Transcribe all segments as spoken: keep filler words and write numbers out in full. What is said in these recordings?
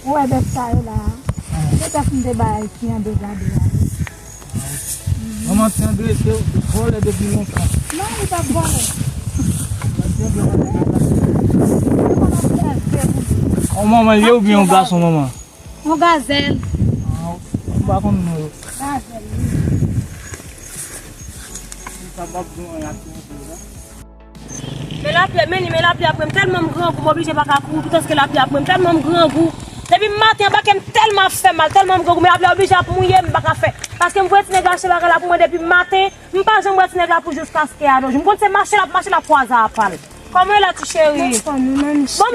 Ou wè bèf sa yo la a? Se bèf m te bay Ti Andre gade a wi. Manman Ti Andre se vòlè depi lontan. Non, li pa t vòlè. Ti Andre pa t vòlè. Se kòman fè pou li. On manman l ye oubyen yon gason manman? On gazèl. Ah, m pa konn non yo. Gazèl, wi. Li pa p ap di anyen ak Ti Andre la. Men lapli, men li, men lapli ap mwen, tèlman m grangou, m oblije pa ka kouri, pitanske lapli ap mwen, tèlman m grangou. Depi maten, anba kè m tèlman ap fè mal, tèlman m grangou, men lapli oblije ap mouye m, m pa ka fè. Paske m voye ti nèg la achte bagay la pou mwen depi maten, m pa janm wè ti nèg la pou jiskaske a non. M konn se mache l ap mache, l ap kwaze apa l. Kòman e la, ti cheri? Bon, m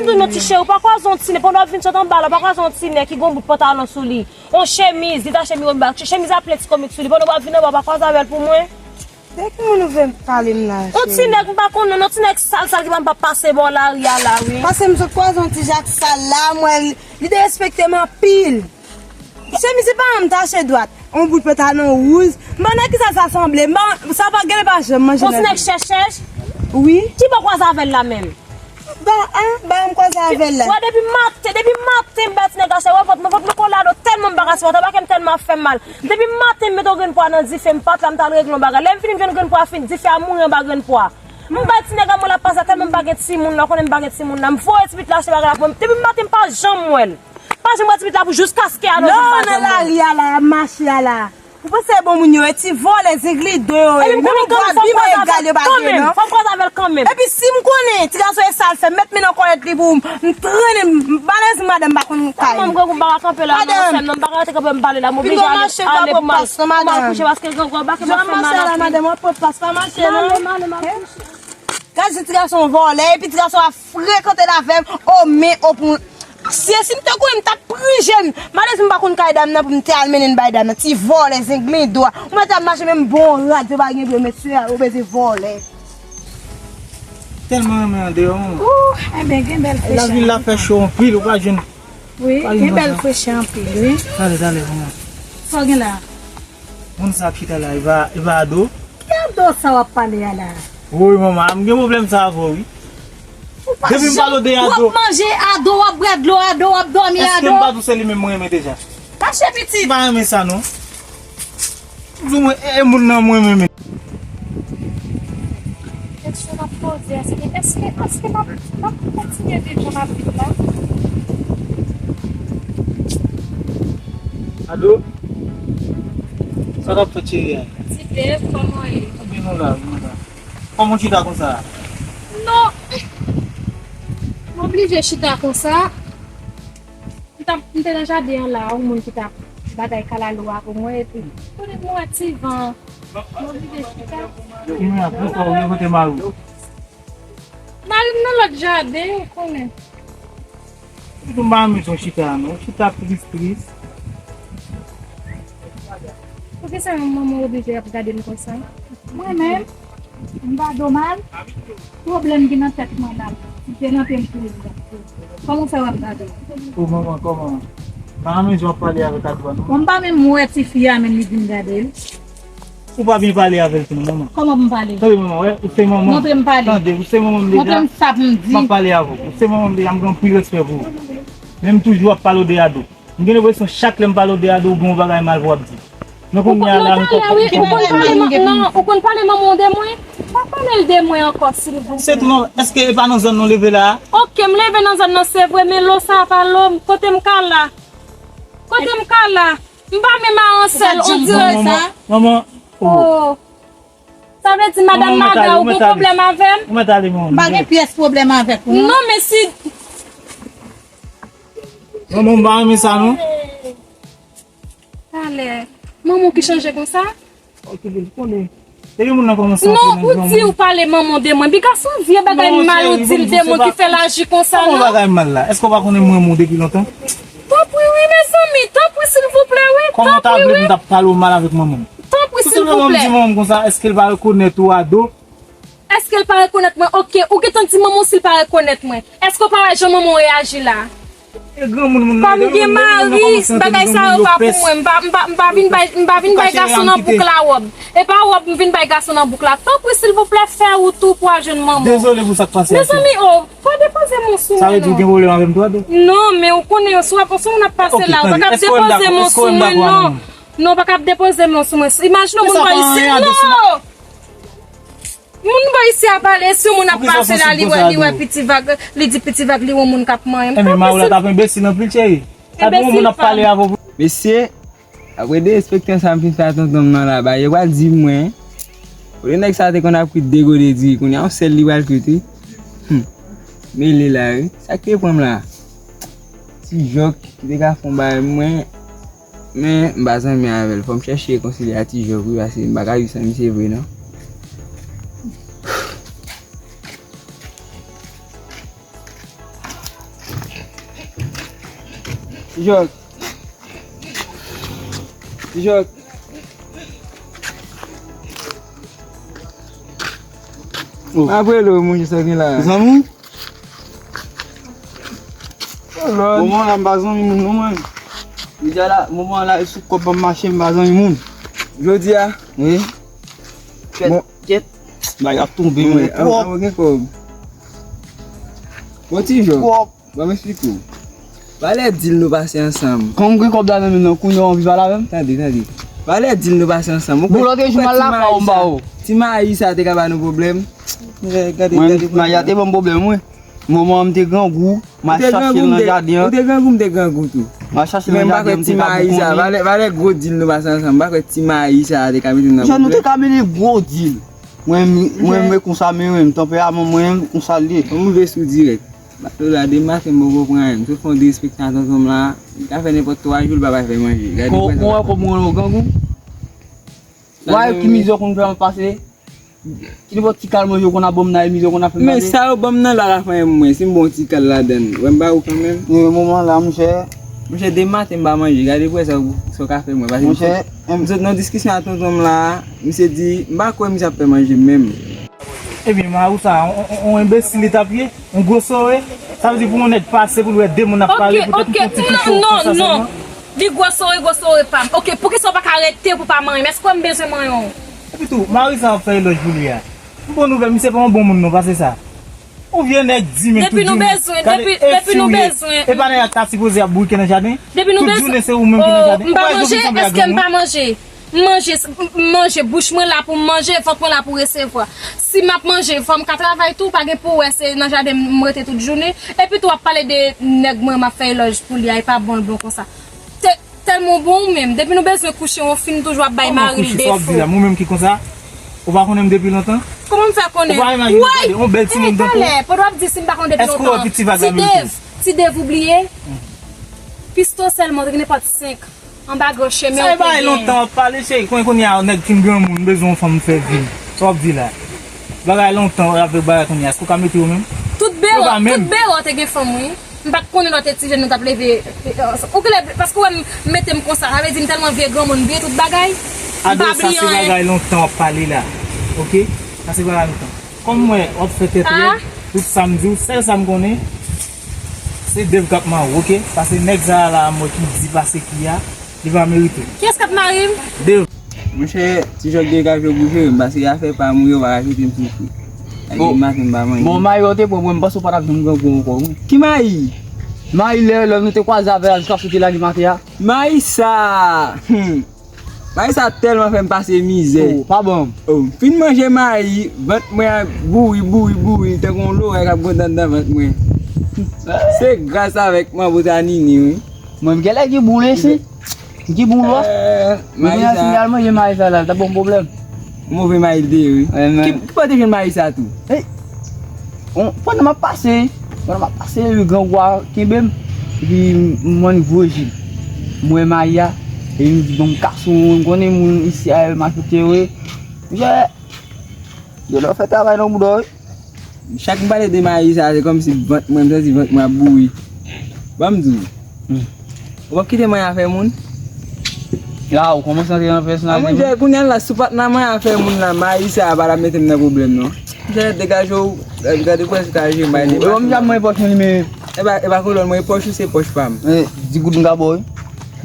di w non, ti cheri, ou pa kwaze yon ti nèg, pandan w ap vin sot anba la, ou pa kwaze yon ti nèg ki gon bout pantalon sou li, yon chemiz, li ta chemiz, yon bag, chemiz la plen ti komik sou li, pandan w ap vin anba, ou pa kwaze avè l pou mwen? De ki moun ou vle pale m la, cheri? On ti nèg m pa konn non, on ti nèg sal sal ki pa m pa pase bò lari a la, wi. Paske m sot kwaze on ti jak sal la, m wè li, li derespekte m anpil. Chemiz li pa janm tache dwat, on bout pantalon wouj. M pa nan ki sa sa sanble, m pa, sa pa genlè pa janm manje nan vi. On ti nèg chèch chèch? Wi. Ki bò kwaze avè l la menm? Ba a, ba a m kwaze avè l la. Wè depi maten, depi maten m bay ti nèg la chè, wè vant mwen, vant mwen kole a do tèlman m pa ka sipòte, anba kè m tèlman ap fè m mal. Depi maten m mete yon grenn pwa nan dife, m pa t la, m t al regle yon bagay. Lè m vini m jwenn grenn pwa a fin, dife a mouri anba grenn pwa. M bay ti nèg la mwen l ap pase la tèlman m pa gen timoun la, ou konnen m pa gen timoun la. M voye ti pitit la achte bagay la pou mwen. Depi maten m pa janm wè l. Pa janm wè ti pitit la pou jiskaske a non, m pa janm wè l. Non, nan lari a la, y ap mache a la. Ou panse bon moun yo ye, ti vòlè, zengledo yo ye. Epi m konnen kanmenm, fò m kwaze avè l kanmenm, fò m kwaze avè l kanmenm. Epi si m konnen ti gason e sa l fè, m mèt mennen an kòlèt li pou m, m trennen, m balèz madanm pa konn kay. Tèlman m grangou m pa ka kanpe la non, sè m nan, m pa ka rete kanpe m pale la, m oblije ale, ale pou m al, pou m al kouche paske grangou anba kè m ap fè m mal anpil. Madanm, w ap pran plas, pa mache non. M ale, m ale, m al kouche. Gad jan ti gason vòlè, epi ti gason ap frekante l avè m, o men, o pou. Si, si m te konnen, m t ap prije l. Malèz m pa konn kay dam nan pou m te al mennen l bay dam nan. Ti vòlè, zengledo a. Ou mèt ap mache menm bon rad, yo pa gen dwe met sou yo, bezwen vòlè. Tèlman renmen andeyò, manman. Ooh, enben, gen bèl fresh. Lavil la fè cho anpil, ou pa jwenn. Wi, gen bèl fresh anpil, wi. Talè, talè, manman. Sa w gen la? Moun sa k chita la, e pa, e pa Ado? Ki Ado sa w ap pale a la? Woy, manman, m gen pwoblèm sa avè w, wi. Depi m pale w de Ado. W ap manje Ado, w ap bwè dlo Ado, w ap dòmi Ado. Èske m pa di w se li menm mwen renmen deja? Kache pitit. M pa renmen sa, non. M di w mwen, e, e moun nan mwen renmen. Kesyon m ap poze a, se ke èske, èske m ap, m ap kontinye viv jan m ap viv la? Ado? Sa w ap fè, cheri a? Ti Dev, kòman w ye? Anben, nou la, nou la. Kòman w chita konsa a? Non. M oblije chita konsa. M t ap, m te nan jaden an la, yon moun ki t ap batay kalalou avè mwen, epi kounye a m wè ti van, m oblije chita. Kounye a, poukò w rive kote mari w? Mari m nan lòt jaden, ou konnen. Ou tou pa renmen jan w chita a, non. Ou chita tris, tris. Poukisa manman w oblije ap gade m konsa? Mwen menm, m pa do mal. Pwoblèm ki nan tèt mwen la, si te nan tèt m pou li. Kòman w fè w ap gade m? O manman, kòman? M pa renmen jan w ap pale avèk Adwa, non. Mwen m pa menm wè tifi a, menm li di m gade l. Ou pa byen pale avè l tou non, manman. Kòman pou m pale? Tande, manman, wè, ou se manman. Montre m pale. Tande, ou se manman m deja. Montre m sa pou m di. M ap pale avè w. Ou se manman m deja, m gen anpil respè pou ou. Men m toujou ap pale w de Ado. M gen enpresyon chak lè m pale w de Ado, ou gen yon bagay mal pou w ap di. Men kounye a la, m konprann. Ou konn pale, wi, ou konn pale, non, ou konn pale manman w de mwen? Pa pale l de mwen ankò, silvouplè. Se tou non, èske e pa nan zòn nou leve la a? Oke, m leve nan zòn nan, se vre, men lo sa a pa lo m, kote m ka la? Kote m ka la? M pa menm a yon sèl, on dirè sa. Manman, manman, oh. Sa vle di madanm Maga, ou gon pwoblèm avè m? Ou mèt ale, manman. M pa gen pyès pwoblèm avèk ou, non. Non, men si. Manman, m pa renmen sa, non. Talè. Manman w ki chanje konsa? Ok, bebe, konnen. Depi moun nan kòmanse antre nan granmoun. Non, ou di ou pale manman w de mwen. Biga, se yon vye bagay mal ou di l de mwen ki fè l aji konsa, non? Kòman bagay mal la? Èske w pa konnen m renmen w depi lontan? Tanpri, wi, mezanmi, tanpri, silvouplè, wi. Kòman w ta vle pou m t ap pale w mal avèk manman m? Tanpri, silvouplè. Si manman m di manman m konsa, èske l pa rekonèt ou ado? Èske l pa rekonèt mwen? Oke, ou gentan di manman w si l pa rekonèt mwen. Èske w pa wè jan manman w reyaji la? E granmoun moun nan. Kòm gen mari, bagay sa yo pa pou mwen. M pa, m pa, m pa vin bay, m pa vin bay gason nan bouk la wòb. E pa wòb m vin bay gason nan bouk la. Tanpri, silvouplè, fè wout ou pou al jwenn manman w. Dezole pou sa k pase a. Mezanmi, o, pa depoze men w sou mwen non. Sa vle di w gen pwoblèm avè m tou, ado? Non, men ou konnen, si w ap, si w ap pase la, ou pa kab depoze men w sou mwen non. Non, ou pa kab depoze men w sou mwen. Imajine w moun bò isi, non! Moun bò isi a pale, si yon moun ap pase la, li wè, li wè Piti Vag, li di Piti Vag, li wè yon moun k ap manyen m. Enben, mari w la t ap enbesil anpil, cheri. Sa pou yon moun ap pale avè w. Mesye, apre derespektan sa m fin fè a tonton m nan laba, yo pral di mwen, kote nèg sa te konn ap kwit de gode diri, kounye a yon sèl li pral kwit, wi. Hum. Mele la, wi. Sa k te pran m la? Ti Jòk ki te ka fè yon bagay mwen. Men, m pa zanmi avè l. Fò m chèche rekonsilye a Ti Jòk, wi, paske m pa ka viv san misye vre, non. Ti Jòk. Ti Jòk. Oh. M ap rele w, monchè, sa gen la. Zanmi? Oh, Lord. Moman la, m pa zanmi moun non, mwen. Deja la, moman la, e sou kòb m ap mache, m pa zanmi moun. Jodi a? Wi. Kèt, kèt. Bagay ap tonbe, mwen. Twòp. Bon, Ti Jòk. Twòp. Ban m eksplike w. Valè dil nou pase ansanm. Kòm gen kòb la nan men nan kounye a w anvi pale avè m? Tande, tande. Valè dil nou pase ansanm. Bon, lòt jou m al lakay ou m ba ou. Ti mayi sa te ka ba nou pwoblèm. Gade, gade, gade. Mayi a te ban m pwoblèm, wi. Moman an m te grangou, m al chache l nan jaden an. Ou te grangou, m te grangou tou. M al chache l nan jaden an, m te ka boukonnen. Valè, valè gwo dil nou pase ansanm. M pa kwè ti mayi sa te ka mete n nan pwoblèm. Jan nou te ka mennen gwo dil. Mwen, mwen, mwen konsa, men mwen, tanperaman mwen, konsa l ye. Yon move sou dirèk. Bato la, demen maten m poko pran anyen. M sot fè yon derespektan tonton m la. Li ka fè nenpòt twa jou, li pa bay fè manje. Gade prezan. Ou wè kòman ou grangou? Ou wè ki mizè w konn fè m pase? Ki nenpòt ti kal manje w konn ap ban m nan, e mizè w konn ap fè m pase? Men sa yo ban m nan la, la fè mwen, si m bon ti kal ladann. Wè m ba ou kanmenm. Men moman la, monchè. Monchè, demen maten m pa manje. Gade prezan sa w ka fè mwen. Paske m sot, m sot nan diskisyon ak tonton m la, misye di, m pa kwè misye ap fè manje menm. Ebyen, mari w sa, on, on, on enbesil li t ap ye, on gwo sore. Sa vle di pou yon nèg pase pou l wè de moun ap pale, poutèt m fè yon ti pi cho konsa sèlman. Li gwo sore, gwo sore pa m. Oke, poukisa w pa ka rete pou pa manyen m? Èske w wè m bezwen manyen w? Epi tou, mari sa w ap fè elòj pou li a. M bon nouvèl, misye pa yon bon moun non, pase sa. Yon vye nèg di men tout jounen. Depi nou bezwen, depi, depi nou bezwen. E pa nèg la k ta sipoze ap bourike nan jaden? Depi nou bezwen. Tout jounen se ou menm ki nan jaden. M pa manje, èske m pa manje? M manje, m manje, bouch mwen la pou m manje, vant mwen la pou resevwa. Si m ap manje, fò m ka travay tou, pa gen pou wè se nan jaden m rete tout jounen. Epi tou w ap pale de nèg mwen m ap fè elòj pou li a, e pa bon l bon konsa. Te, tèlman w bon ou menm, depi nou bezwen kouche, w fin toujou ap bay mari l defo. Kòman kouche, sa w ap di la? Mwen menm ki konsa? Ou pa konnen m depi lontan? Kòman m fè konnen? Ou pa imajine, gade, yon bèl timoun tankou w. Talè, pandan w ap di si m pa konnen depi lontan. Èske w wè Piti Vag la menm tou? Ti Dev, Ti Dev oubliye? Pisto sèlman, te gen nenpòt senk. Anba gran chemen ou te gen. Sa e bagay lontan w ap pale, cheri. Konnen kounye a nèg fin granmoun, bezwen yon fanm fè vi. Sa w ap di la? Bagay lontan w ap vle bagay kounye a. Èske w ka mete w menm? Tout Bewo, tout Bewo te gen fanm, wi. M pa t konnen lè w te ti jèn nou t ap leve. Ou genlè, paske w wè m mete m konsa, sa vle di m tèlman vye granmoun, m bliye tout bagay. M pa bliye anyen. Ado, sa se bagay lontan w ap pale la. Oke? Sa se bagay lontan. Kòm m wè w ap fè tèt rèd, tout sa m di w, sèl sa m konnen, se Dev k ap mare w, oke? Paske nèg sa a la, m wè ki di pase ki a, li pa merite w. Kiyès k ap mare m? Dev. Monchè, Ti Jòk degaje w pou jere m, paske afè pa m ou yo pa rajoute m soufri. Bon, maten m pa manje. Bon, mayi w te pran mwen, m panse w pa t ap janm grangou ankò, wi. Ki mayi? Mayi lè, lè nou te kwaze avè l jiskaske w te lage maten a. Mayi sa! Hmm. Mayi sa tèlman fè m pase mizè. Oh, pa ban m. Oh, m fin manje mayi, vant mwen ap bouri, bouri, bouri, tankou yon lorèy k ap gwonde anndan vant mwen. Se gras avèk manbo Tanini, wi. Mwen, m genlè gen bon lese. M gen bon lòs. Eh, mwen gen mayi sa. Mwen al manje mayi sa la, l t ap ban m pwoblèm. Move mayi l te ye, wi. Ki, ki bò w te jwenn mayi sa tou? Hey. On, pandan m ap pase, pandan m ap pase, epi grangou a kenbe m, epi m, m annik voye je m. M wè mayi a, epi m di, "Bon, m kase yon, m konnen moun isi a, yo malfektè yo ye." Monchè, yo lè w fè travay nan bouda w, wi. Chak m pale de mayi sa, se kòmsi vant mwen, m santi vant mwen ap bouri. Ban m di w. Hmm. Ou p ap kite manyen afè moun? La, ou kòmanse antre nan pèsonalite mwen. Monchè, kounye a la, si w pa t nan mwen afè moun la, mayi sa a pa t ap mete m nan pwoblèm, non. Monchè, degaje w, gade kòman w ka jere mayi. Ou wè m ap mwen pòch mwen li, men e pa, e pa kolòn mwen, pòch ou se pòch pa m. Eh, di goud m ka ba w, wi.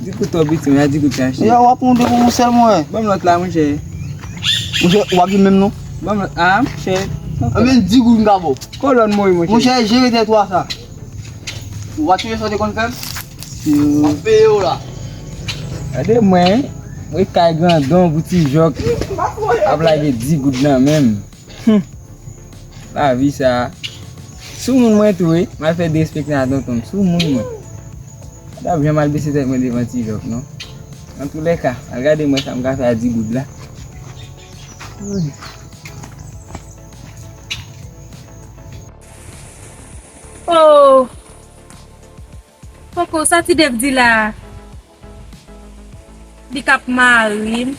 Di goud twò piti, men a di goud chache. Yo, w ap pran de pou yon sèl mwen. Ban m lòt la, monchè. Monchè, w ap di menm non. Ban m lòt, a, monchè. Anben, di goud m ka ba w. Kolòn mwen, monchè. Monchè, jere tèt ou a sa. Ou pa tire sa w te konn fè m? M ap peye w la. Gade mwen, mwen kay grandon pou ti jòk. Ap lage di goud nan men m. Hum. Lavi sa a. Sou moun mwen tou, wi. M al fè derespekte a tonton m. Sou moun mwen. M t ap janm al bese tèt mwen devan ti jòk, non. Antoulèka, al gade mwen sa m ka fè a di goud la. Wi. Oh! Koko, sa ti Dev di la a? Li k ap mari m.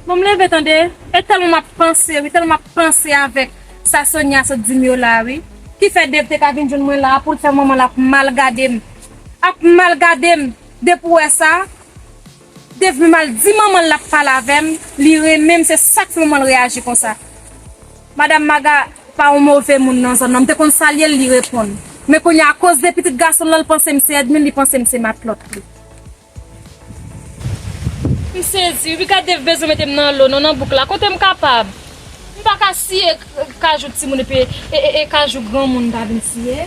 Bon, m leve tande. E tèlman m ap panse, wi, tèlman m ap panse avèk sa Sonia sot di m yo la, wi. Ki fè Dev te ka vin jwenn mwen la a pou l fè manman l ap mal gade m. Ap mal gade m. Depi w wè sa, Dev menm al di manman l l ap pale avè m, li renmen m, se sa k fè manman l reyaji konsa. Madanm Maga pa yon move moun nan zòn nan. M te konn salye l, li reponn. Men kounye a, akoz de pitit gason l lan, l panse m se ènmi l, li panse m se matlòt li. M sezi, wi, gade Dev bezwen mete m nan lo, non, nan bouk la. Kote m kapab? M pa ka siye k-, kajou timoun epi e, e, e kajou granmoun m ta vin siye.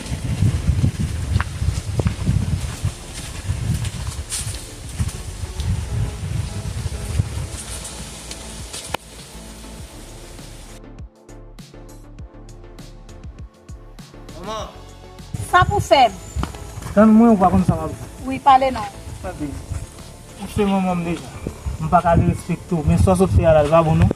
Manman. Sa pou fè m? Tann mwen, ou pa konn sa m ap di. Wi, pale non. Tande. Ou se manman m deja. M pa ka derespekte w, men sa w sot fè a la, li pa bon non.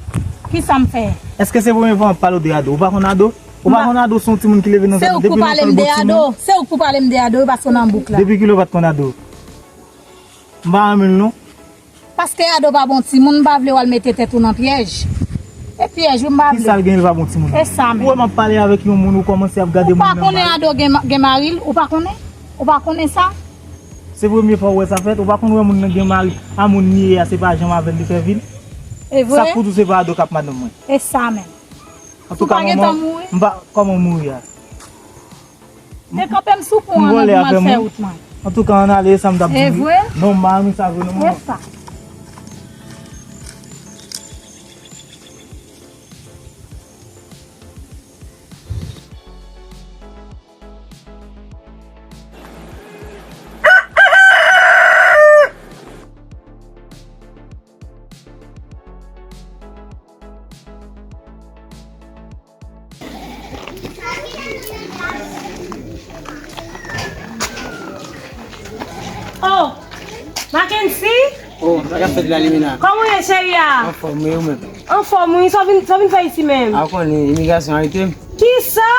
Kisa m fè? Èske se premye fwa m ap pale w de Ado? Ou pa konn Ado? Ou pa konn Ado se yon timoun ki leve nan zòn nan. Se ou k pou pale m de Ado. Se ou k pou pale m de Ado, wi, paske w nan bouk la. Depi kilè w pa t konn Ado? M pa renmen l non. Paske Ado pa bon timoun, m pa vle w al mete tèt ou nan pyèj. E pyèj, wi, m pa vle. Kisa l gen, l pa bon timoun? E sa menm. Ou wè m ap pale avèk yon moun, ou kòmanse ap gade moun nan mal. Ou pa konnen Ado gen, gen mari l? Ou pa konnen? Ou pa konnen sa? Se premye fwa w wè sa fèt? Ou pa konn wè moun nan gen mari, a moun li ye a, se pa janm avè l li fè vi l? E vre? Sa k pou di w se pa Ado k ap madanm mwen? E sa menm. Antouka, manman, m pa, kòman w mouri a? Dekanpe m sou pon an non pou m al fè wout mwen. Antouka, ann ale, e sa m t ap di w, wi. E vre? Non, m pa renmen sa vre non, manman. E sa. Oh, Mackenzie? Oh, sa k ap fèt la, Limena? Kòman w ye, cheri a? Anfòm, wi, ou menm? Anfòm, wi. Sa w vin, sa w vin fè isi menm? A, ou konnen, imigrasyon arete m. Kisa?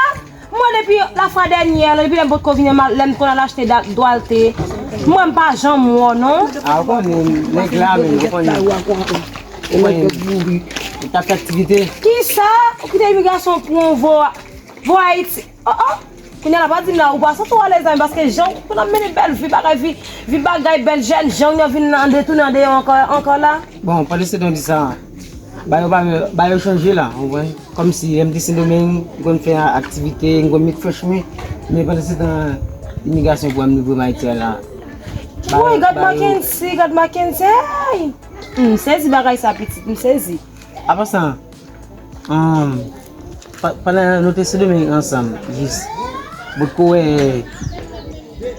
Mwen, depi lafwa dènyè, depi lè m potko vini, lè m konn al achte dwalte, mwen, m pa janm wè w, non. A, ou konnen, nèg la menm, ou konnen. Ou konnen, ou t ap fè aktivite. Kisa? Ou kite imigrasyon pran w, vo, vo Ayiti. Oh, oh. Kounye a la, pa di m la, ou pa santi w alèz la, paske jan w konn ap mennen bèl vi, bagay vi, vi bagay bèl jèn jan w vin an detounen andeyò ankò, ankò la. Bon, pandan se tan w di sa, bagay yo pa, bagay yo chanje la, ou konprann? Kòmsi lè m te Sendomeng, m konn fè aktivite, m konn met fresh mwen. Men pandan se tan, imigrasyon pran m, li voye m Ayiti a la. Woy, gad Mackenzie, gad Mackenzie, hey! M sezi bagay sa, pitit, m sezi. Apa sa, um, pa, pandan nou te Sendomeng ansanm, jis, m potko wè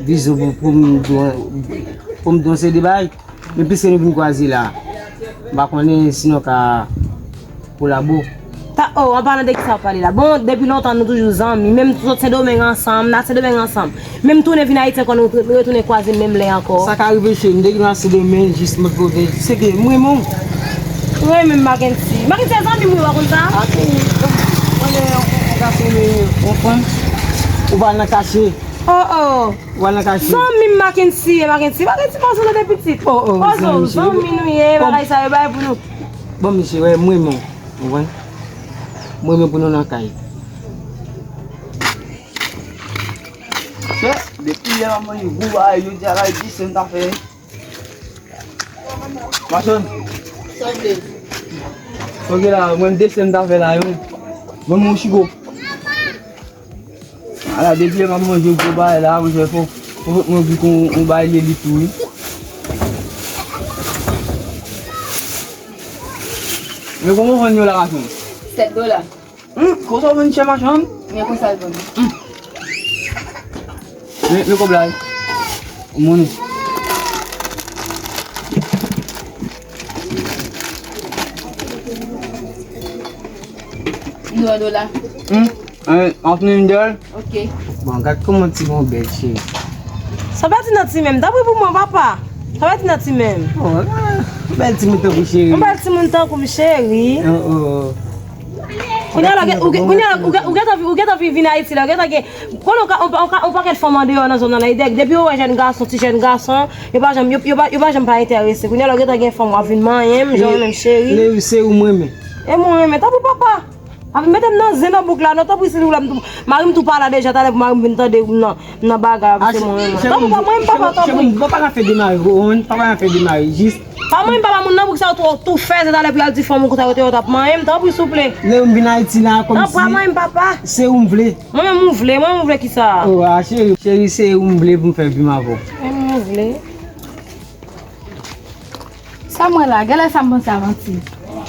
vizyon pou, pou m di w, pou m di w yon seri de bagay. Men piske nou vin kwaze la, m pa konnen si nou ka kolabo. Ta, oh, an palan de kisa w ap pale la? Bon, depi lontan nou toujou zanmi, menm sot Sendomeng ansanm, n al Sendomeng ansanm. Menm tounen vin Ayiti ankò, nou, nou retounen kwaze menm lè ankò. Sa ka rive, cheri, m te gen nan Sendomeng, jis m ap kote. Se ke m renmen w. Renmen m, Mackenzie. Mackenzie se zanmi m, wi, ou pa konn sa? A, wi. Mwen, yon, yon gason, yon fanm, ou pa nan kache. Oh, oh. Ou pa nan kache. Zanmi m Mackenzie, Mackenzie, Mackenzie, pa zanmi de pitit. Oh, oh, zanmi, zanmi nou ye, bagay sa yo bay pou nou. Bon, misye, wè, m renmen w, ou konprann? M renmen pou nou nan kay. Chè, depi yè m ap manje gwo bagay, jodi a la, jis se m ta fè. Machann. Ok la, mwen desann ta fè la, wi. Mwen, mwen chigo. Ala, depi lè m ap manje gwo bagay la, mwen fè fò, fò mwen vin kon yon bagay lelit tou, wi. Men kòman w vann yo la, machann? Sèt dola. Hmm, konsa w vann chè machann? Men konsa l vann. Hmm. Men, men kòb la, wi. Moni. Nou an dola. Hmm. An, an tnindèl. Ok. Bon, gad kòman ti bon bèl cheri. Sa pa ti nan ti menm. Tanpri pou mwen, papa. Sa pa ti nan ti menm. Oh, ah, bèl timoun tankou cheri. Yon bèl timoun tankou m cheri. Oh, oh, oh. Kounye a la, ou gen- ou gen- kounye a la, ou gen- ou gentan vi- ou gentan vi- vin Ayiti la, ou gentan gen, konnen ou ka- ou pa- ou ka- ou pakèt fanm andeyò nan zòn nan la, depi yo wè jèn gason, ti jèn gason, yo pa janm, yo, yo pa, yo pa janm pa enterese. Kounye a la, ou gentan gen fanm, w ap vin manyen m, jan w renmen m cheri. Lè se ou m renmen. E mwen renmen, tanpri papa. Ap mete m nan zen nan bouk la, non, tanpri, silvouplè, m tou- mari m tou pa la deja, talè pou mari m vin tande m nan, m nan bagay, ap se mwen menm. Tanpri, pa mwen, papa, tanpri. Papa ka fè demare, ou konprann? Papa ka fè demare, jis. Pa mwen, papa, moun nan bouk sa yo tou, tou fè, se talè pou y al di fanm ou konsa, yo te yo t ap manyen m, tanpri, souple. Lè m vin Ayiti la, kòmsi. Tanpri, pa mwen, papa. Se ou m vle. Mwen menm, ou vle, mwen, ou vle kisa? Oh, ah, cheri, cheri, se ou m vle pou m fè vi m avè w. Mwen, ou vle. Sa m wè la, genlè sa m panse avanti.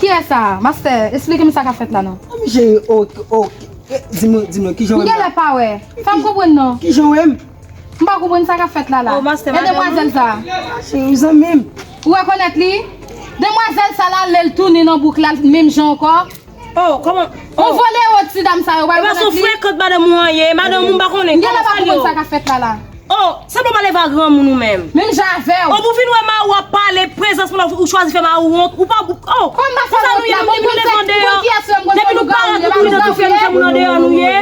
Kiyès sa? Mastè, esplike m sa k ap fèt la non. A, mi cheri, ok, ok. Eh, di mwen, di mwen, kijan w wè m la? M genlè pa wè. Fè m konprann non. Kijan w wè m? M pa konprann sa k ap fèt la la. Oh, mastè, e demwazèl sa? Cheri, zanmi m. Ou rekonèt li? Demwazèl sa la, lè l tounen nan bouk la, menm jan ankò. Oh, kòman? On vòlè yo ti dam sa yo, pa rekonèt li? Epa, se yon frekant madanm ou an ye, madanm ou m pa konnen. M genlè pa konprann sa k ap fèt la la. Oh, sanble w pa leve a granmoun ou menm. Menm jan avè w. Oh, pou fin wè mari w ap pale, prezans moun nan, ou chwazi fè mari w wont, ou pa, oh, konsa nou ye, nou depi nou leve andeyò, depi nou parèt, nou kouri nan tou fè nou fè moun andeyò nou ye.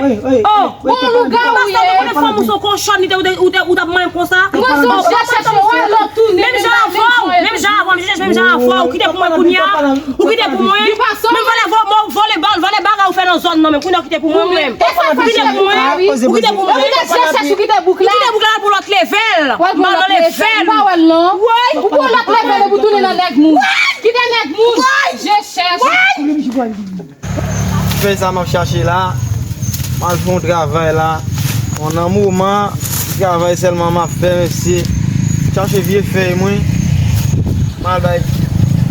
Oh, bon lougawou ye. Ou pa sanble konnen fanm ou se yon kochòn, li te, ou te, ou te, ou t ap manyen m konsa. Mwen se yon chèchè, wè lè w tounen, menm jan avè w, menm jan avè w, m chèche menm jan avè w, ou kite pou mwen kounye a, ou kite pou mwen. Menm vòlè, vò-, mò-, vòlè ba-, vòlè bagay ou fè nan zòn nan, men kounye a ou kite pou mwen, ou menm. Ou kite pou mwen, ou kite pou mwen. Ou kite bouk la, ou kite bouk la pou lòt level. Ou al pou lòt level. Ou pa wè l non. Ou pou lòt level epi w tounen nan nèg moun. Kite nèg moun. Je chèche. Fèy sa m ap chache la, m al fè yon travay la. Bon, nan moman, travay sèlman m ap fè, mesye. Chache vye fèy mwen. M al bay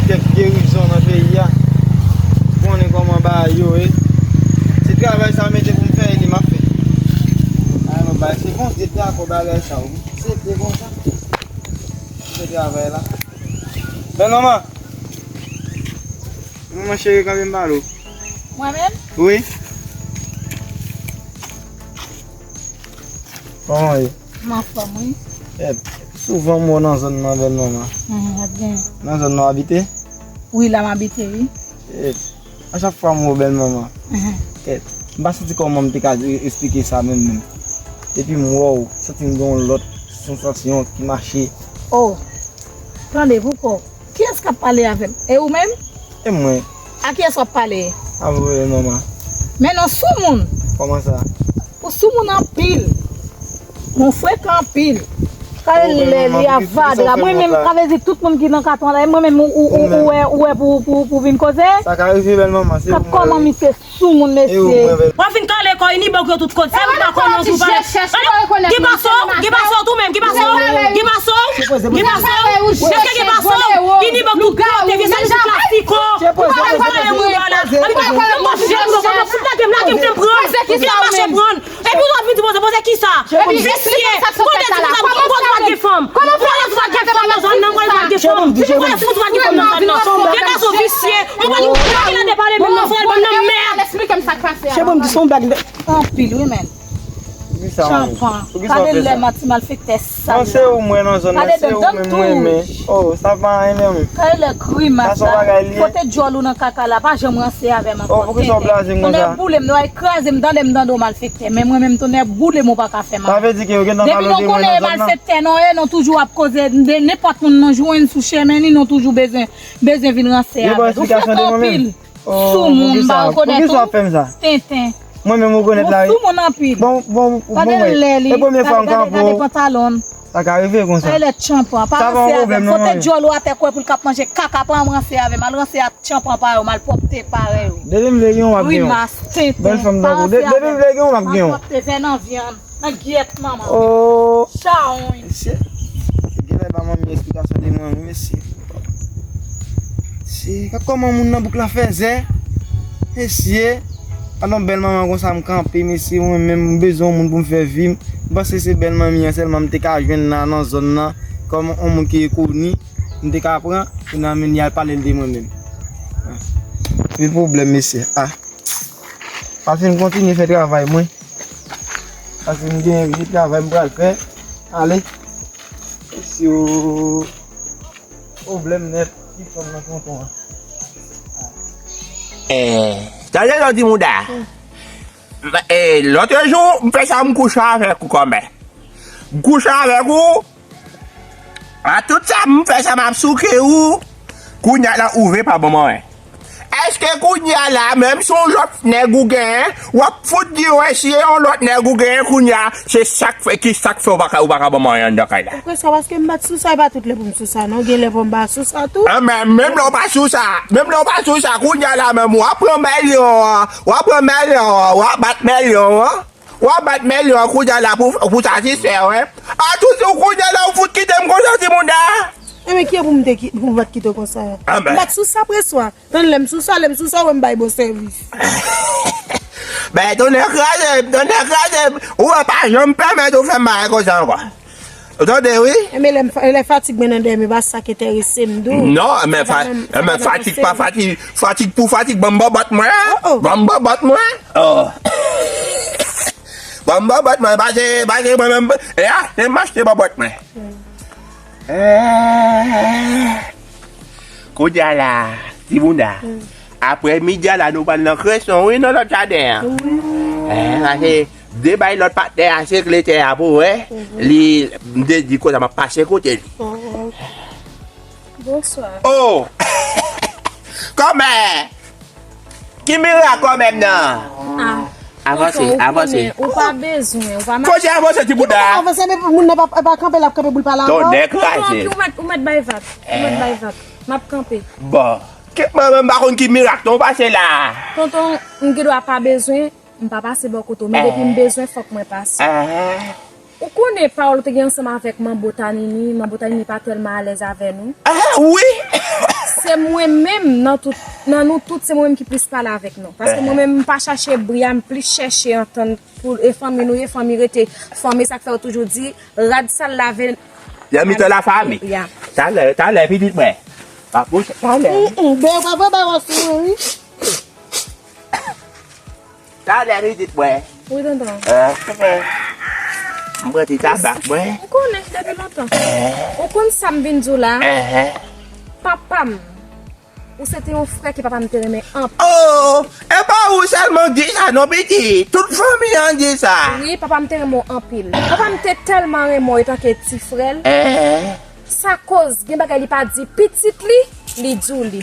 kèk gerizon nan peyi a. Konnen kòman bagay yo ye. Se travay sa mete pou m fè, e li m ap fè. Ay, non, bay, se konsa, se dakò bagay sa, wi. Se te konsa. Se travay la. Bèl manman. Manman cheri, kanpe m pale w. Mwen menm? Wi. Kòman w ye? M anfòm, wi. Kèt, souvan m wè w nan zòn nan, bèl manman. Mhm, ap gen. Nan zòn nan w abite? Wi, la m abite, wi. Kèt, a chak fwa m wè w, bèl manman. Mhm. Kèt, m pa santi kòman m te ka e-, esplike sa menm, menm. Depi m wè w, santi m gen yon lòt sansasyon ki mache. Oh, tande, poukò? Kiyès k ap pale avè m? E ou menm? E mwen. A kiyès w ap pale? A mwen, manman. Men non soumoun. Kòman sa? Ou soumoun anpil. Ou frekan anpil. Kale lè li avadra. Mwen menm, sa vle di tout moun ki nan katon la, e mwen menm ou, ou, ou, ou wè, ou wè pou, pou, pou vin koze? Sa ka rive, bèl manman, se ou mwen. Kòman misye soumoun, mesye. W ap vin kale kò w, inibòg yo tout kote. Sa vin pa konnen w tou pale. Ki pase w? Ki pase w tou menm? Ki pase w? Ki pase w? Ki pase w? Èske ki pase w? Inibòg tout kote, vye sali tout plastik o. Ou pa kale moun yo la. Ou pa kale moun yo la. Fout lage m, lage m, fè m pran. Fè m mache pran. Epi w ap vin di poze, poze kisa? Visye. Kote ti moun sa, kote w pa gen fanm? Kote w pa gen fanm nan zòn nan? Kote w pa gen fanm? Kote ti moun sa, kote w pa gen fanm nan zòn nan? Vye gason visye. Mwen pa gen, mwen pa gen lè de pale menm nan, fò l ban nan mè. Esplike m sa k pase a. Chè, bon, m di se yon blag anpil, wi, men. Chanpan. Gade lè manti malfektè sal la. Gade dan m tou wouj. Oh, sa pa anyen menm. Gade lè grimas la. Pote djòl ou nan kaka la, pa janm ranse avè m ankò. Tonnè boule m, nou al kraze m, tande m, tande w malfektè. Men mwen menm, tonnè boule m, ou pa ka fè m anyen. Depi nou konnen e malfektè nou ye, nou toujou ap koze de nenpòt moun nou jwenn sou chemen li, nou toujou bezwen, bezwen vin ranse avè l. Ou frekan anpil. Soumoun, m pa rekonèt ou. Tenten. Mwen menm ou konèt la wi. Ou soumoun anpil. Bon, bon, bon, gade lè li, gade, gade pantalon. Sa ka rive konsa. Ay, lè tchanpan, pa ranse avè m. Fote djòl ou atè, kwè pou l k ap manje kaka, pa ranse avè m. Al ranse ak tchanpan parèy ou, malpwòpte parèy ou. Depi m vle gen w, m ap gen w. Grimas, tenten, bèl fanm tankou. Depi m vle gen w, m ap gen w. Malpwòpte, vè nan vyann, nan gyèt manman. Oh. Chawony. Mesye, se genlè ba manmi esplikasyon de mwen, wi, mesye. Se, gad kòman moun nan bouk la fèzè. Mesye, alò bèl manman konsa m kanpe, mesye, mwen menm m bezwen yon moun pou m fè vi m. M panse se bèl manmi an sèlman m te ka jwenn la nan zòn nan, kòm yon moun ki rekoni, m te ka pran, pou nan men li al pale l de mwen menm. Ah. Anpil pwoblèm, mesye. Ah. M ap fin kontinye fè travay mwen. Paske m gen yon travay m pral fè. Ale. Mesye, pwoblèm nèt, ti fanm nan tonton an. Eh, tande non, ti mouda. M, eh, lòt jou, m fè sa, m kouche avèk ou kòmè. M kouche avèk ou. A tout sa, m fè sa, m ap souke ou. Kounye a la, ou vle pa ban m anyen. Èske kounye a la, menm si yon lòt nèg ou genyen, w ap fout di, wè, si e yon lòt nèg ou genyen kounye a, se sa k fè, ki sa k fè ou pa ka, ou pa ka ban m anyen anndan kay la? Ou kwè sa paske m bat sou sa, e pa tout lè pou m sou sa, non. Gen lè pou m pa sou sa tou. Ah, men menm lè w pa sou sa, menm lè w pa sou sa, kounye a la menm, w ap pran mèlyon an, w ap pran mèlyon an, w ap bat mèlyon an, w ap bat mèlyon an kounye a la pou, pou satisfè, wè. A tout, ou kounye a la, ou fout kite m konsa, ti mouda. E men, ki pou m te ki-, pou m pa t kite w konsa? Ah, ben. M bat sou sa, preswa. Tann lè m sou sa, lè m sou sa, ou wè m bay bon sèvis. Ben, tonnè kraze m, tonnè kraze m. Ou wè, pa janm pèmèt ou fè m bagay konsa ankò. Ou tande, wi? E men lè m fa-, lè fatig mwen nan dèyè m, e pa sa k enterese m, dou. Non, men fa-, men fatig pa fatig, fatig pou fatig, ban m bòbòt mwen. Oh, oh. Ban m bòbòt mwen. Oh. Ban m bòbòt mwen, pase, pase mwen menm, e a, se m achte bòbòt mwen. Eh, kounye a la, ti mouda. Aprè midi a la, nou pral nan kreson, wi, nan lòt jaden an. Eh, pase de bay lòt patnè a, se kle tè a pou wè. Li, m te di konsa, m ap pase kote li. Bonswa. Oh! Kòmè! Ki mirak kòmè m nan? Ah. Avanse, tonton, ou avanse. Konnen, ou pa bezwen, ou pa mache. Kote avanse, ti bouda? Ou pa avanse, men moun nan pa, pa kanpe, l ap kanpe boul pa la ankò. Tonnè kraze. Tonton, ou mèt, ou mèt bay vag. Ou mèt bay vag. M ap kanpe. Bon. Ke, mwen menm pa konn ki mirak, non, pase la. Tonton, m gen dwa pa bezwen, m pa pase bò kote w, men depi m bezwen, fòk mwen pase. Ah. Ou konnen pawòl ou te gen ansanm avèk Manbo Tanini, Manbo Tanini pa tèlman alèz avè nou. Ah, wi! Se mwen menm nan tout, nan nou tout, se mwen menm ki plis pale avèk nou. Paske mwen menm, m pa chache bri a, m plis chèche antann pou e fanmi nou ye, fanmi rete fanmi, sa k fè yo toujou di, rad sal lave nan mitan lafanmi. Ya. Talè, talè, pitit mwen. Pa pou talè. Mm, mm, ben, pa vre, ba, wè, wi. Talè, pitit mwen. Wi, tonton. Ah, ok. M pran ti tabak mwen. Ou konnen, depi lontan. Eh. Ou konn sa m vin di w la? Eh. Papa m, ou se te yon frè ke papa m te renmen anpil. Oh, e pa ou sèlman k di sa non, pitit. Tout fanmi an di sa. Wi, papa m te renmen w anpil. Papa m te tèlman renmen w etanke ti frè l. Eh. Sa koz gen bagay li pa di pitit li, li di w li.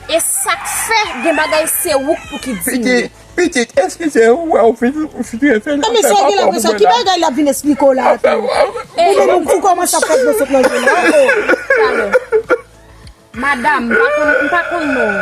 E sa k fè gen bagay se ou k pou ki di li. Pitit, pitit, èske se ou wè ou fin, ou fin trete l? Enben sa gen la konsa, ki bagay l ap vin esplike w la tou? Ou menm ou fou kòman sa fè dlo sot nan je w la? Talè. Madam, m pa konn, m pa konn non.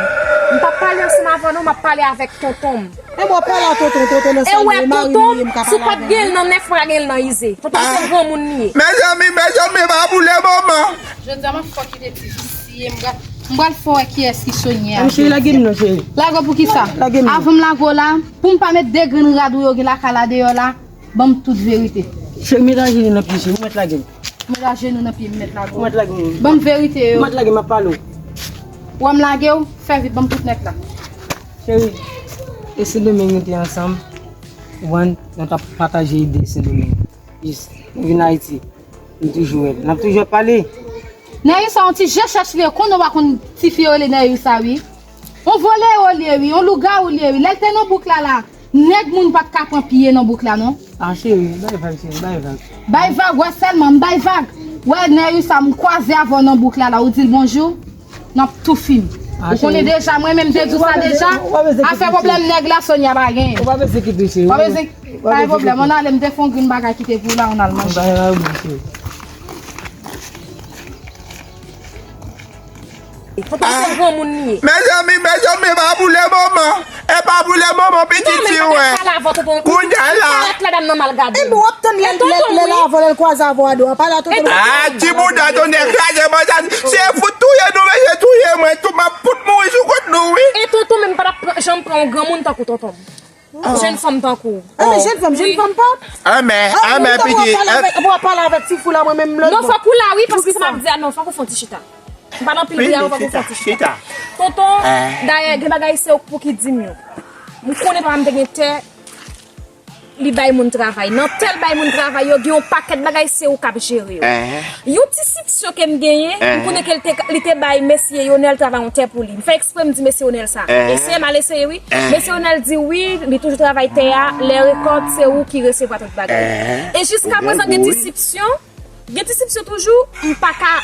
M p ap pale ansanm avè w non, m ap pale avèk tonton m. E mwen pale a tonton, tonton nan sa l ye, mari m li ye, m ka pale avè l. E w wè tonton, si w pa t gen l nan nèf, w pa gen l nan ize. Tonton se granmoun li ye. Mezanmi, mezanmi, pa boule manman. Jodi a m ap fè w kite ti visye, m pral, m pral fè w wè kiyès ki Sonia. Cheri, lage m non, cheri. Lage w pou kisa? Lage m non. Avan m lage w la, pou m pa met de grenn rad ou yo gen lakay la deyò la, ban m tout verite. Cheri, met ajenou nan pye, cheri, ou mèt lage m. Met ajenou nan pye m, mèt lage w. Ou mèt lage m. Ban m verite yo. Ou mèt lage m, m ap pale w. Wè m lage w, fè vit, ban m tout nèt la. Cheri, e Sendomeng nou te ansanm, ou konprann, nou t ap pataje ide Sendomeng. Jis, nou vin Ayiti, nou toujou wè l. N ap toujou ap pale. Nèyousa, yon ti je chèch li ye, konnen w pa konn tifi yo rele Nèyousa, wi. Yon volè ou li ye, wi, yon lougawou li ye, wi. Lè l te nan bouk la, la, nèg moun pa t ka pran pye nan bouk la, non. Ah, cheri, bay vag, cheri, bay vag. Bay vag, wè sèlman, m bay vag. Wè, Nèyousa, m kwaze avè w nan bouk la, la, ou di l bonjou, n ap tou fini. Ah, cheri. Ou konnen deja, mwen menm te di w sa deja. Afè pwoblèm nèg la, Sonia pa genyen. Ou pa bezwen kite, cheri. Ou pa bezwen, pa gen pwoblèm. Ann ale, m te fè yon grenn bagay kite pou w la, ann al manje. Bay vag, cheri. Tonton se granmoun li ye. Mezanmi, mezanmi, pa pou le moman. E pa pou le moman, pitit fi wè. Kounye a la. Parèt ladann nan mal gade. E bon, w ap tann lè, lè, lè lavan, lè l kwaze avè w a do a. Pa la, tonton. Ah, ti bouda, tonton kraze, banzan. Se fout touye nou, mesye, touye mwen. Tou m ap fout mouri sou kont nou, wi. E tonton menm pa t ap pran- janm pran yon granmoun tankou tonton m. Jèn fanm tankou w. Ah, men jèn fanm, jèn fanm pa. Ah, men, ah, men, pitit. Bon, w ap pale avèk ti fou la, mwen menm lòt bò. Non, fòk ou la, wi, paske sa m ap di a, non, fòk ou fè yon ti chita. M pa nan pil bri a, fòk ou fè yon ti chita. Tonton, dayè, gen bagay se ou pou ki di m yo. M konnen papa m te gen tè, li bay moun travay. Nan tè l bay moun travay yo, gen yon pakèt bagay se ou k ap jere yo. Yon ti sipsyon ke m genyen, m konnen ke l te, li te bay mesye Yonèl travay yon tè pou li. M fè eksprè m di mesye Yonèl sa. Eseye m al eseye, wi. Mesye Yonèl di wi, li toujou travay tè a, lè rekòt, se ou ki resevwa tout bagay. E jiska prezan gen ti sipsyon, gen ti sipsyon toujou, m pa ka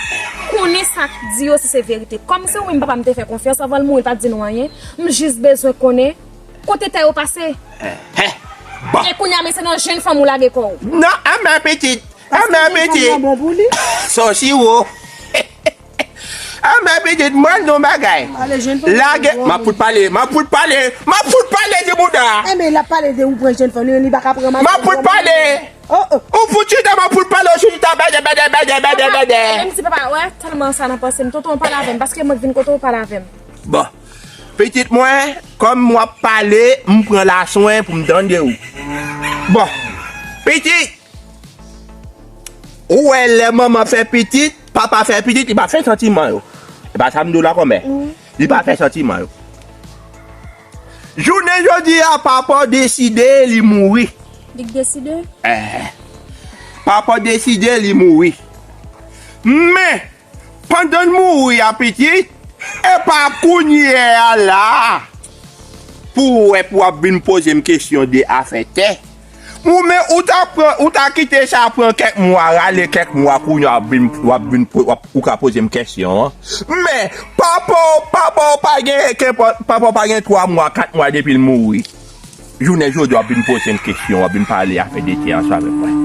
konnen sa k di yo si se verite. Kòm se ou menm papa m te fè konfyans, anvan l mouri, l pa t di nou anyen, m jis bezwen konnen kote tè yo pase. E kounye a, men se nan jèn fanm ou lage kò w. Non, anmè pitit. Anmè pitit. Sa w si wo. Anmè pitit, mwen di yon bagay. Lage, m ap fout pale, m ap fout pale, m ap fout pale, ti bouda. Enben, l ap pale de ou pran jèn fanm, li, li pa ka pran madanm. M ap fout pale. Ou fout chita, m ap fout pale, ou chita, bèdè, bèdè, bèdè, bèdè, bèdè. Menm si papa, wè, tèlman sa nan panse m. Tonton, pale avè m, paske mwen k vin kote w, pale avè m. Bon. Pitit mwen, kòm w ap pale, m pran laswen pou m tande w. Bon. Pitit, ou wè lè manman fè pitit, papa fè pitit, li pa fè santiman yo. E pa sa m di w la kòmè. Li pa fè santiman yo. Jounen jodi a, papa w deside li mouri. Li k deside? Eh. Papa w deside li mouri. Men, pandan l mouri a pitit, e pa kounye a la pou w wè pou w ap vin poze m kesyon de afè tè. Ou men, ou ta pran, ou ta kite sa pran kèk mwa, rale kèk mwa, kounye a w ap vin, w ap vin, w ap, ou ka poze m kesyon an. Men, papa w, papa w pa gen, kenpòt, papa w pa gen twa mwa, kat mwa depi l mouri. Jounen jodi, w ap vin poze m kesyon, w ap vin pale afè de tè ansanm avèk mwen.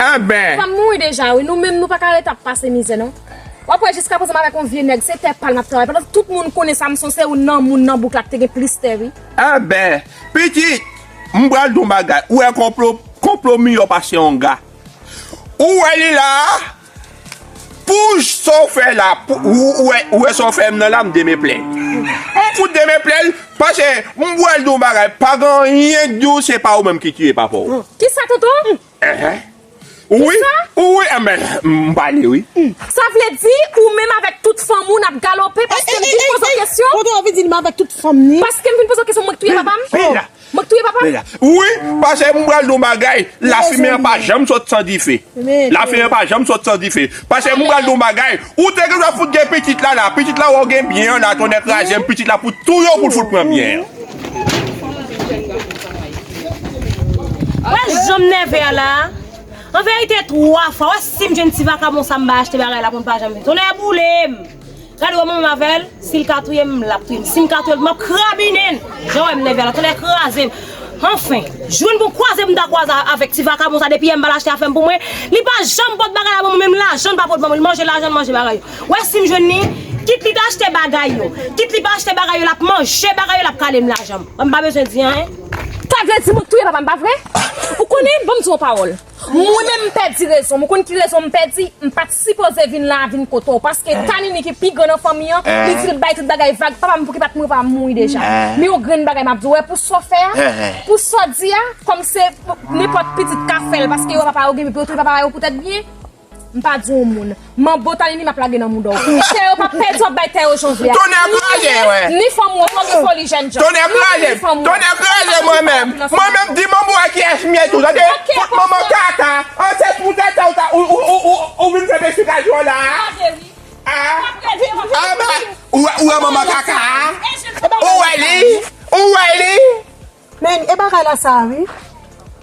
Enben. Fanm mouri deja, wi. Nou menm, nou pa ka rete ap pase mizè, non. W ap wè jiska prezan m avèk yon vye nèg, se tè pa l n ap travay. Pandan tout moun konnen Samson, se youn nan moun nan bouk la ki te gen plis tè, wi. Enben, pitit, m pral di w yon bagay. Ou wè konplo, konplo miyò pase onga. Ou wè li la a, pou sa w fè la, pou, ou, ou wè, ou wè sa w fè m nan la, m demen plè. M fout demen plè l, paske m pral di w yon bagay, pa gen anyen k di w, se pa ou menm ki tiye papa w. Kisa, tonton? Enhen. Wi, wi, enben, m pale, wi. Sa vle di, ou menm avèk tout fanmi w n ap galope, paske m vin poze w kesyon? Tonton anvi di li menm avèk tout fanmi. Paske m vin poze w kesyon, mwen k touye papa m? Vin la. Mwen k touye papa m? Vin la. Wi, paske m pral di w yon bagay, lafimen an pa janm sot san dife. Lafimen an pa janm sot san dife. Paske m pral di w yon bagay, ou te gen dwa fout gen pitit la la, pitit la wè w gen byen an la, tonnè kraze m, pitit la pou touye w pou l fout pran byen an. Wè jan m nève a la. An verite, twa fwa. Wè si m jwenn ti vakabon sa m ba achte bagay la pou l pa janm vin. Tonnè boule m. Gade wè manman m avè l, si l ka touye m, l ap touye m. Si m ka touye l, m ap krabinen l. Jan wè m nève a la, tonnè kraze m. Anfen, jwenn pou kwaze m ta kwaze avèk ti vakabon sa depi yè m ba l achte afè m pou mwen. Li pa janm pot bagay la ban mwen, menm lajan l pa pot ban mwen. Li manje lajan l, manje bagay yo. Wè si m jwenn li, kit li ta achte bagay yo, kit li pa achte bagay yo, l ap manje bagay yo, l ap kale m lajan m. Mwen m pa bezwen di anyen. Sa vle di mwen k touye papa m, pa vre? Ou konnen, ban m di w yon pawòl. Mwen menm m pèdi rezon m. Ou konn ki rezon m pèdi? M pa t sipoze vin la a vin kote w. Paske Tanini ki pi gran nan fanmi an, li di l bay tout bagay vag. Papa m pou ki pa t mouri, papa m mouri deja. Men yon grenn bagay m ap di w, wè pou sa w fè a, pou sa w di a, kòm se nenpòt pitit ka fè l, paske yo papa yo gen, yo touye papa yo poutèt byen. M pa di w moun. Manbo Tanini m ap lage nan mouda w. Tè yo p ap pèdi, w ap bay tè yo jan w vle a. Tonnè kraze, wè. Ni fanm ou, ni foli jèn jan. Tonnè kraze, tonnè kraze mwen menm. Mwen menm, di manbo a kiyès m ye tou, tande? Fout manman kaka. An se pou tèt ou ta, ou, ou, ou, ou, ou vin fè m esplikasyon la. Ah, ah, ou wè, ou wè manman kaka? Ou wè li? Ou wè li? Men, e bagay la sa, wi.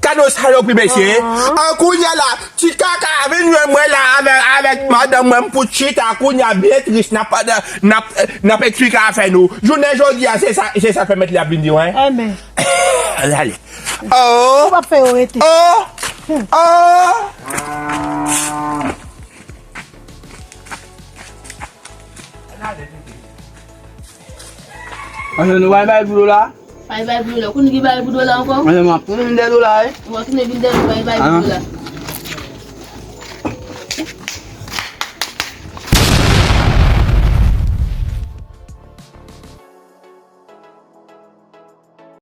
Gade yon salopri, mesye. An kounye a la, ti kaka a vin jwenn mwen la avèk, avèk madanm mwen, m fout chita kounye a byen tris, n ap, n ap, n ap eksplike afè nou. Jounen jodi a, se sa, se sa k pèmèt li ap vin di w, en? Amen. Ale, ale. Oh! Ou p ap fè yo rete. Oh! Oh! Paske nou bay bay pou dola. Bay bay pou dola. Kounye ki bay pou dola ankò? Mwen, mwen ap tounen vin dèyè dola, wi. Mwen ap tounen vin dèyè dola, bay bay pou dola.